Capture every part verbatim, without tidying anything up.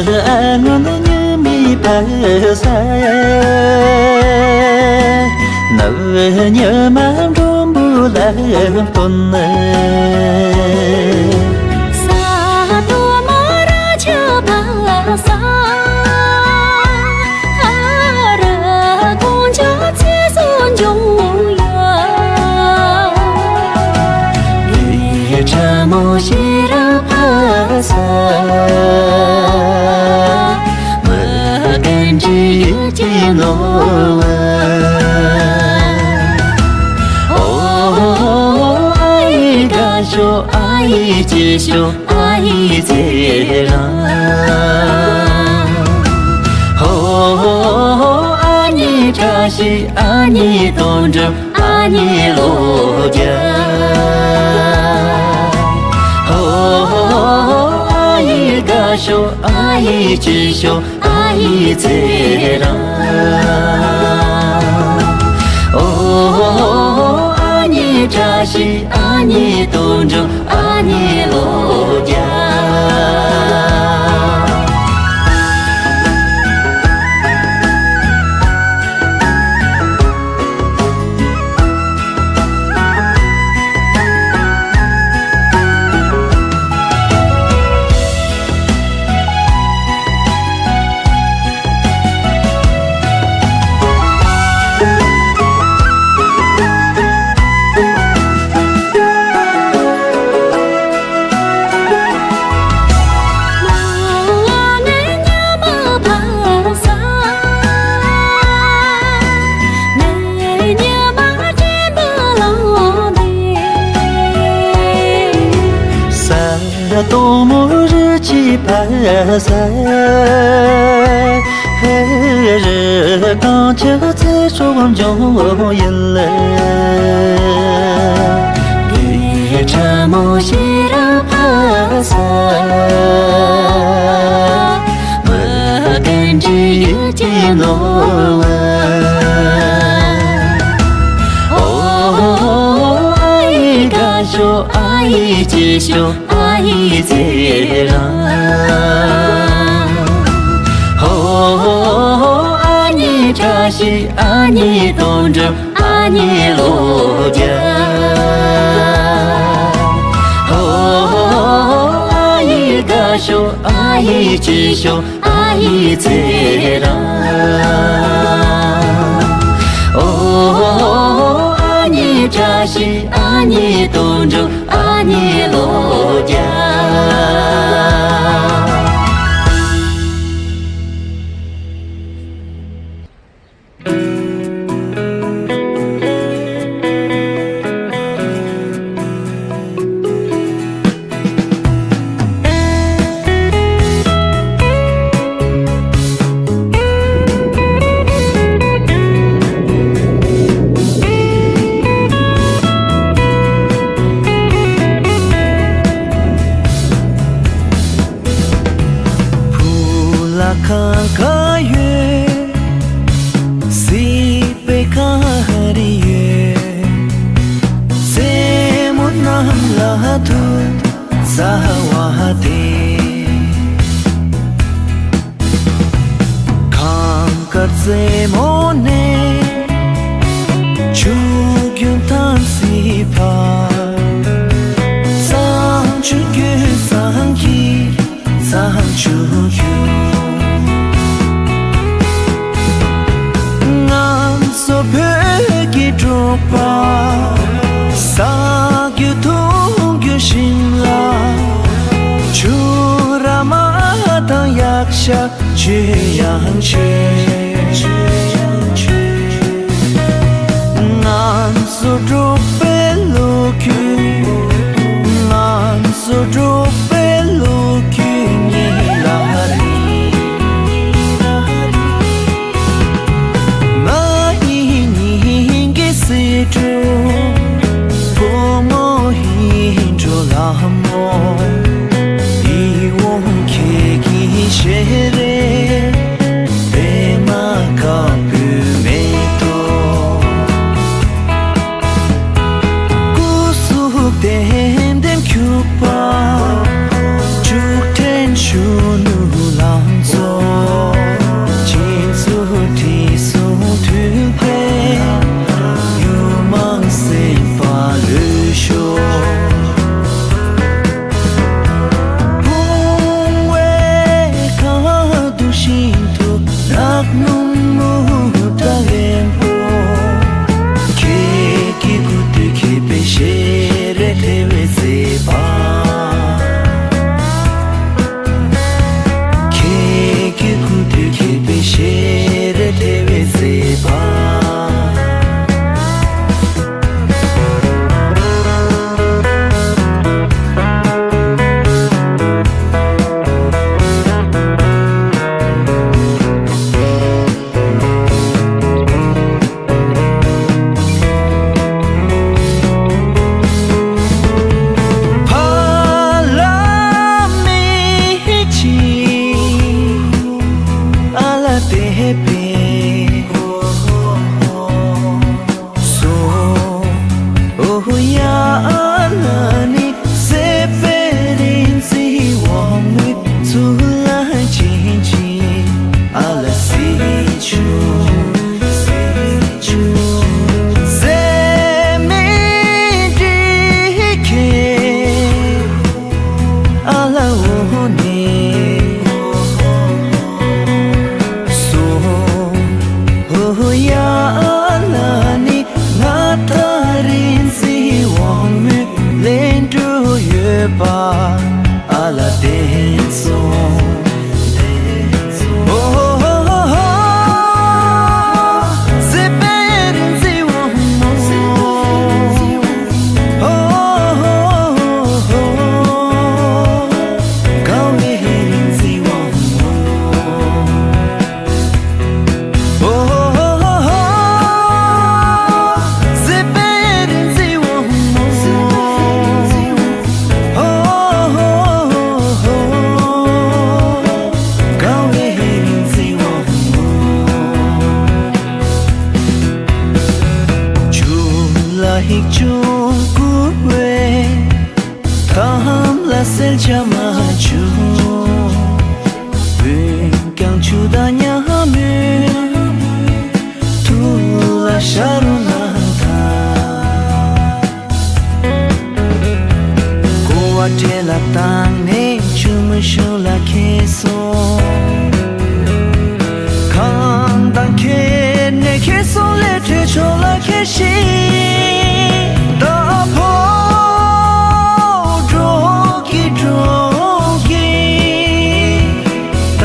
སྔོན་ཉི་མའི་ཕ་ས། ནུབ་ཉི་མ་འགྲོན་པོ་ལ་སྟོན། ས་དོ་མ་ར་ཆུ་ཕ་ས། ཨ་ར་ཀོང་ཇོ་ཚེ་སྲོག་འབྱུང་ཡ། ལས་ཕྲ་མོ་ཤེས་རབ་ཕ་ས། མི་ཀུན་གྱི་ཡིད་ཀྱི་ནོར་བུ། ཨོ་ཨ་ཡེ་དགའ་ཤོག་ཨ་ཡེ་སྐྱིད་ཤོག་ཨ་ཡེ་ཚེ་རིང་། ཨོ་ཨ་ཡེ་བཀྲ་ཤིས་ཨ་ཡེ་དོན་འགྲུབ། ཨ་ཡེ་ལོ་བརྒྱ། ཧོ། ཨ་ཡེ་དགའ་ཤོག་ཨ་ཡེ་སྐྱིད་ཤོག་ཨ་ཡེ་ཚེ་རིང་། ཨོ། ཨ་ཡེ་བཀྲ་ཤིས་ཨ་ཡེ་དོན་འགྲུབ། ཨ་ཡེ་ལོ་བརྒྱ། ས་དོ་མོ་རི་ཆུ་ཕ་ས། ཧེ་རི་གངས་ཆུ་ཚེ་སྲོག་འབྱུང་ཡུལ། ལས་ཕྲ་མོ་ཤེས་རབ་ཕ་ས། མི་ཀུན་གྱི་ཡིད་ཀྱི་ནོར་བུ། ཨོ། ཨ་ཡེ་དགའ་ཤོག་ཨ་ཡེ་སྐྱིད་ཤོག་ཨ་ཡེ་ཚེ་རིང་། ཧོ། ཨ་ཡེ་བཀྲ་ཤིས་ཨ་ཡེ་དོན་འགྲུབ། ཨ་ཡེ་ལོ་བརྒྱ། ཧོ། ཨ་ཡེ་དགའ་ཤོག་ཨ་ཡེ་སྐྱིད་ཤོག་ཨ་ཡེ་ཚེ་རིང་། ཨོ། ཨ་ཡེ་བཀྲ་ཤིས་ཨ་ཡེ་དོན་འགྲུབ། ཨ་ཡེ་ལོ་བརྒྱ། བུ་ལ་གང་ག་ཡོད། སྲིད་པའི་ག་རེ་ཡོད། རྩེད་མོ་གནམ་ལ་འཐུ་ཟ་བ་དེ། གངས་དཀར་རྩེ་མོ་ནས་ཆུ་རྒྱུན་ཐང་སི་ཕ། བསང་ཆུ་རྒྱུན་བསང་གི་བསང་ཆུ་རྒྱུན། ང་ཚོ་བོད་ཀྱི་འབྲོག་པ། ཟ་རྒྱུ་འཐུང་རྒྱུ་ཞིམ་ལ། ཆུ་ར་མ་དང་ཡག་ཤ་ཆོས་ཡང་ཆོས། ང་ཚོ་འབྲོག་པའི་ལོ་རྒྱུས། ང་ཚོ་འབྲོག་པའི་ལོ་རྒྱུས་ཉིད་ལ་རིང་། མ་ཡིན་སྙིང་གི་སེ་འབྲུ། བུ་མོ་ཡིན་འགྲོ་ལ་མོ། ཡིད་འོང་ཁྱེད་ཀྱི་ཞལ་རས། པད་མ་དཀར་པོའི་མེ་ཏོག་སྐུ་གཟུགས་ལྡེམ་ལྡེམ་འཁྱུག་པ། སྣུམ་མུ་ཏ་ལེན་པོ། ཁྱེད་ཀྱི་སྐུ་དུས་ཁྱེད་པའི་ཞལ་རས་ཐེ་བའི་མཛེས་པ། ཁྱེད་ཀྱི་སྐུ་དུས་ཁྱེད་པའི་ཞལ་རས་ཐེ་བའི་མཛེས་པ། ཕ་ལ་མི་ཆི་ཨ་ལ་དེ་པེ། སོ་ཨོ་ཡ་ཨ་ལ་ནི་སེ་པེ་རིན་ཙི་ཝང་མི་ཚུ་ལ་ཅིན་ཅིན་ཨ་ལ་སི་ཆུ་སེ་མེ་ཏི་ཁེ་ཨ་ལ་ཨོ་ནི་སོ། ཧོ་ཧོ་ཡ་ཨ་ལ་ནི་ང་ད་རིན་ཙི་ཝང་མི་ལེན་འགྲོ་ཡོད་པ་ཨ་ལ་དེན་སོང་། ཧོ་ཧོ་ཧོ་ཧོ་ཧོ། སེ་པེ་རིན་ཙི་ཝང་མོ། ཧོ་ཧོ་ཧོ་ཧོ། དགའ་བའི་རིན་ཙི་ཝང་མོ། ཐུགས་ལ་ཤ་རུ་ན་ཐང་། ཀོ་བ་ཏྲེ་ལ་བཏང་ནས་ཆུ་མི་ཤུ་ལ་ཁེ་སོང་། ཁང་དང་ཁེ་ནས་ཁེ་སོང་ལས་ཁྲེ་ཆོ་ལ་ཁེ་ཤི། ད་ཕོ་འགྲོ་གི་འགྲོ་གི། ད་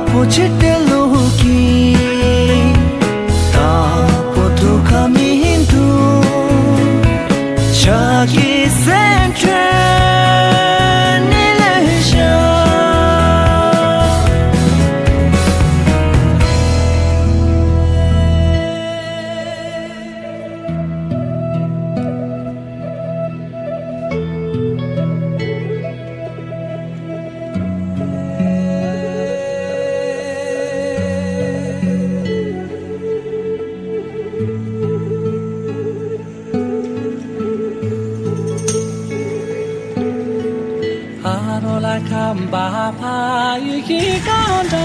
ཕོ་ཆེ་ཏེ་ལོ་གི། ད་ཕོ་ཐུ་ཁ་མི་འདུག་ཆ་གི་སེམས་ཁྲལ་ནི་ལས་ཤ། ཨ་རོ་ལ་ཁམ་བ་ཕ་ཡུ་ཁི་ཀ་འདྲ།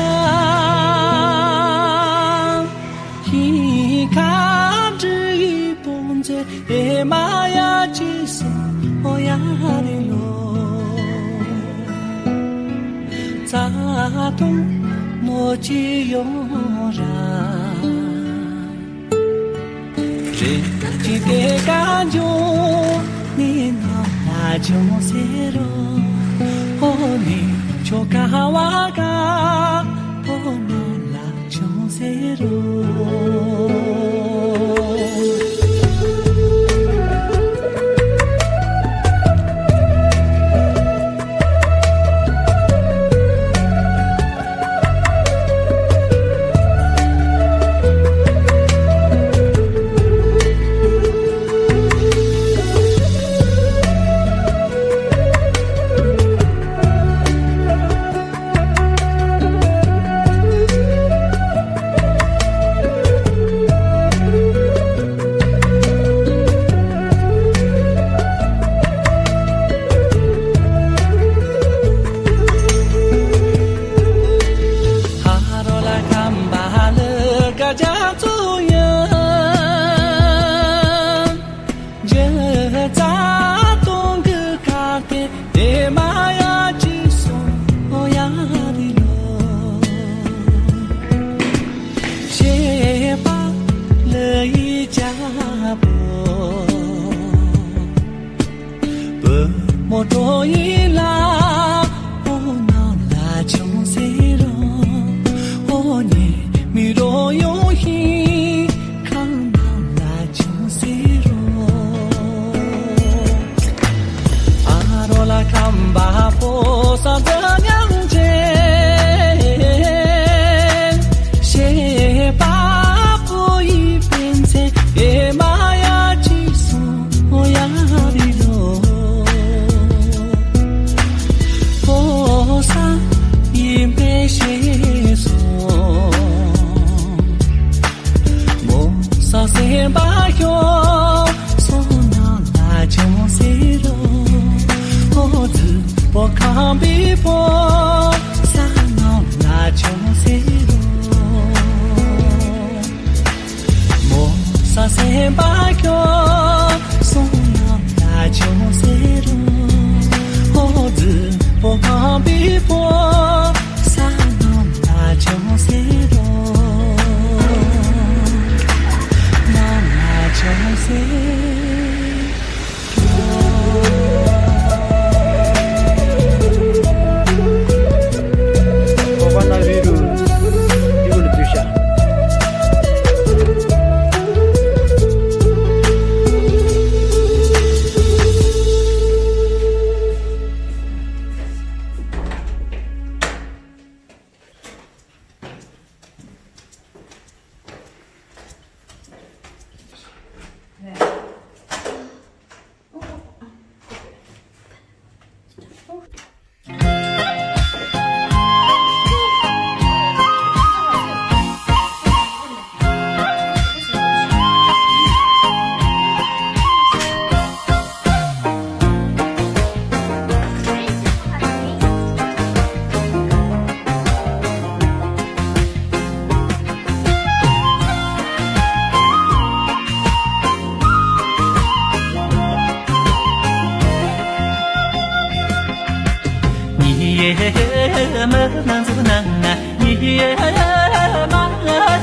ཁི་ཁ་འདྲི་ཡི་པོང་ཙེ་ཨེ་མ་ཡ་ཅི་སོ་ཨོ་ཡ་རི་ལོ། ཙ་ཏུང་མོ་ཅི་ཡོང་ར། རེད་ཅི་དེ་ཀ་འཇོ་ནི་ན་ལ་འཇོ་སེ་རོ། ཨོ་ནི་ཆོ་ཀ་བ་ཀ་ཨོ་ན་ལ་འཇོ་སེ་རོ། རོ་ཡི་ལ་འོ་ན་ལ་ཅུང་ཟེར་རོ། འོ་ནི་མི་རོ་ཡོང་ཧི་ཁང་ན་ལ་ཅུང་ཟེར་རོ། ཨ་རོ་ལ་ཁམ་བ་པོ་ས་ཛ་ཉང་ཅེ། ཤེས་པ་པོ་ཡི་པན་ཚེ་ཨེ་མ་ཡ་ཅི་སུ་ཡ་རི་ལོ། པོ་ས་ཡིན་པའི་ཤེས་སོང་། མོ་ས་སེམས་པ་ཁྱོད་སོང་ན་ལ་ཅུང་ཟེར་རོ། ཨོ་ཙི་པོ་ཁམ་པི་པོ་ས་ནང་ལ་ཅུང་ཟེར་རོ། མོ་ས་སེམས་པ་ཁྱོད་སོང་ན་ལ་ཅུང་ཟེར་རོ། ཨོ་ཙི་པོ་ཁམ་པི་པོ་ས་ནང་ལ་ཅུང་ཟེར་རོ། ནང་ལ་ཅུང་ཟེར་རོ། ཉི་ཡེ་མ་ན་ཟུ་ན་ན་ཉི་ཡེ་མ་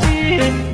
ཅི།